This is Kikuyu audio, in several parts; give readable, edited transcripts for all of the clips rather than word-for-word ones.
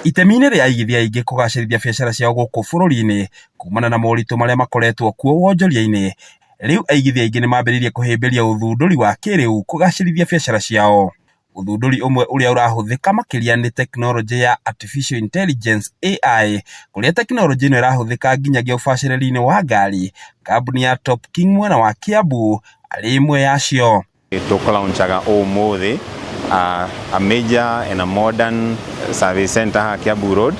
Itemi-inĩ rĩa aigithia aingĩ kũgacĩrithia biacara ciao gũkũ bũrũri-inĩ kumana na moritũ marĩa makoretwo kuo wonjoria-inĩ, rĩu aigithia aingĩ nĩmambĩrĩirie kũhĩmbĩria ũthundũri wa kĩrĩu kũgacĩrithia biacara ciao. Ũthundũri ũmwe ũrĩa ũrahũthĩka makĩria nĩ tekinoronjĩ ya Artificial Intelligence AI, kũrĩa tekinoronjĩ ĩno ĩrahũthĩka nginyagia ũbacĩrĩri-inĩ wa ngari, kambuni ya Top King mwena wa Kiambu arĩ ĩmwe yacio. Tũkũlaunchaga ũmũthĩ a major and a modern service center haha Kiambu Road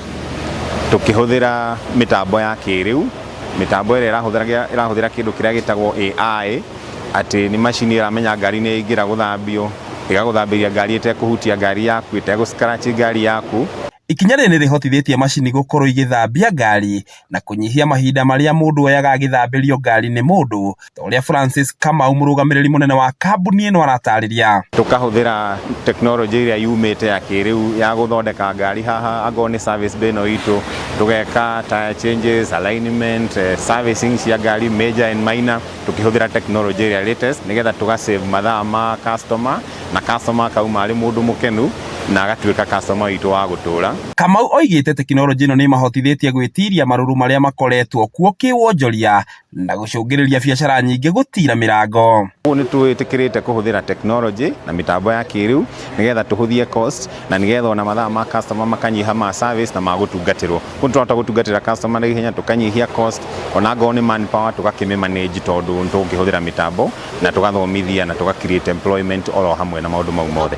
tũkĩhũthĩra mĩtambo ya kĩrĩu, mĩtambo ĩrĩa ĩrahũthĩra kĩndũ kĩrĩa gĩtagwo AI, atĩ nĩ macini ĩramenya ngari nĩ yaingĩra gũthambio, ĩgagũthambĩria ngari ĩtekũhutia ngari yaku, ĩtegũ scratch ngari yaku. Ikinya rĩrĩ nĩ rĩhotithĩtie macini gũkorwo igĩthambia ngari na kũnyihia mahinda marĩa mũndũ oyaga agĩthambĩrio ngari nĩ mũndũ, ta ũrĩa Francis Kamau mũrũgamĩrĩri mũnene wa kambuni ĩno aratarĩria. Tũkahũthĩra tekinoronjĩ ĩrĩa yumĩte ya kĩrĩu ya gũthondeka ngari haha angorwo nĩ service bay ĩno itũ, tũgeka tyre changes, alignment, servicing cia ngari major and minor, tũkĩhũthĩra tekinoronjĩ ĩrĩa latest nĩgetha tũga save mathaa ma customer na customer akauma arĩ mũndũ mũkenu na agatuĩka customer witũ wa gũtũra. Kamau oigĩte tekinoronjĩ ĩno nĩ ĩmahotithĩtie gwĩtiria marũrũ marĩa makoretwo kuo kĩwonjoria na gũcũngĩrĩria biacara nyingĩ gũtira mĩrango. Ũguo nĩ twĩtĩkĩrĩte kũhũthĩra tekinoronjĩ na mĩtambo ya kĩrĩu nĩgetha tũhũthie cost na nĩgetha ona mathaa ma customer makanyiha ma service na ma gũtungatĩrwo. Koguo nĩ tũrahota gũtungatĩra customer na ihenya tũkanyihia cost ona angorwo nĩ manpower tũgakĩmĩ manage tondũ nĩ tũgũkĩhũthĩra mĩtambo na tũgathomithia na tũga create employment oro hamwe na maũndũ mau mothe.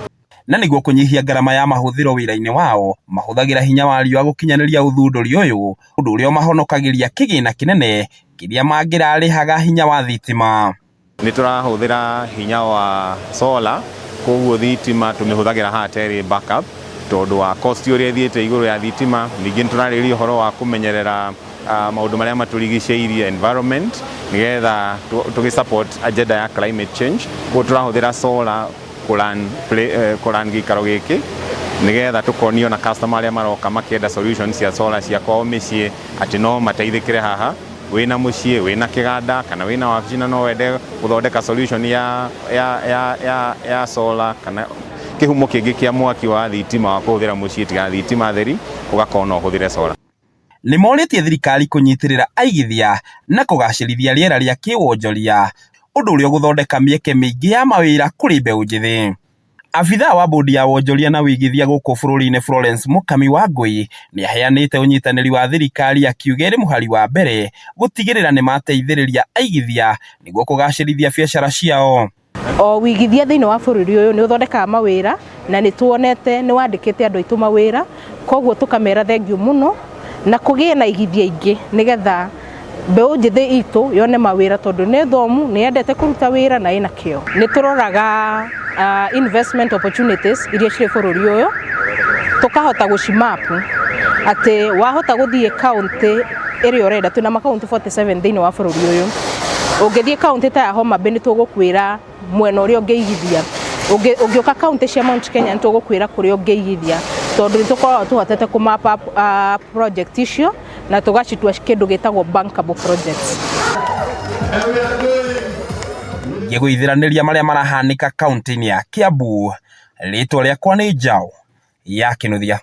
Na nĩguo kũnyihia ngarama ya mahũthĩro wĩra-inĩ wao, mahũthagĩra hinya wa riũa gũkinyanĩria ũthundũri ũyũ, ũndũ ũrĩa ũmahonokagĩria kĩgĩna kĩnene kĩrĩa mangĩrarĩhaga hinya wa thitima. Nĩ tũrahũthĩra hinya wa solar, koguo thitima tũmĩhũthagĩra haha ta ĩrĩ backup tondũ wa cost ũrĩa ĩthiĩte igũrũ ya thitima. Ningĩ nĩ tũrarĩrĩria ũhoro wa kũmenyerera maũndũ marĩa matũrigicĩirie environment nĩgetha tũgĩ support agenda ya climate change. Koguo tũrahũthĩra solar kũrun gĩikaro gĩkĩ nĩgetha tũkonio na customer arĩa maroka makĩenda solutions cia solar cia kwao mĩciĩ atĩ no mateithĩkĩre haha. Wĩna mũciĩ, wĩna kĩganda kana wĩna wabici na no wende gũthondeka solution ya solar kana kĩhumo kĩngĩ kĩa mwaki wa thitima wa kũhũthĩra mũciĩ tiga thitima theri, ũgakorwo no ũhũthĩre solar. Nĩ morĩtie thirikari kũnyitĩrĩra aigithia na kũgacĩrithia rĩera rĩa kĩwonjoria, ũndũ ũrĩa ũgũthondeka mĩeke mĩingĩ ya mawĩra kũrĩ mbeũ njĩthĩ. Abithaa wa bodi ya wonjoria na wĩigithia gũkũ bũrũri-inĩ Florence Mukami Wangui nĩ aheanĩte ũnyitanĩri wa thirikari akiuga ĩrĩ mũhari wa mbere gũtigĩrĩra nĩ mateithĩrĩria aigithia nĩguo kũgacĩrithia biacara ciao. O wĩigithia thĩinĩ wa bũrũri ũyũ nĩ ũthondekaga mawĩra na nĩ tuonete nĩ wandĩkĩte andũ aitũ mawĩra, koguo tũkamera thengiũ mũno na kũgĩe na igithia ingĩ nĩgetha mbeũ njĩthĩ itũ yone mawĩra tondũ nĩ thomu, nĩ yendete kũruta wĩra na ĩna kĩo. Nĩ tũroraga investment opportunities iria cirĩ bũrũri ũyũ, tũkahota gũcimapu atĩ wahota gũthiĩ kaũntĩ ĩrĩa ũrenda, twĩna makaũntĩ 47 thĩinĩ wa bũrũri ũyũ. Ũngĩthiĩ kaũntĩ ta ya Homa Bay nĩ tũgũkwĩra mwena ũrĩa ũngĩigithia, ũngĩũka kaũntĩ cia Mount Kenya nĩ tũgũkwĩra kũrĩa ũngĩigithia, tondũ nĩ tũkoragwo tũhotete kũ map up project icio na tũgacitua kĩndũ gĩtagwo bankable projects. Ngĩgũithĩranĩria marĩa marahanĩka kaũntĩ-inĩ ya Kiambu, rĩtwa rĩakwa nĩ Njaũ ya Kĩnuthia.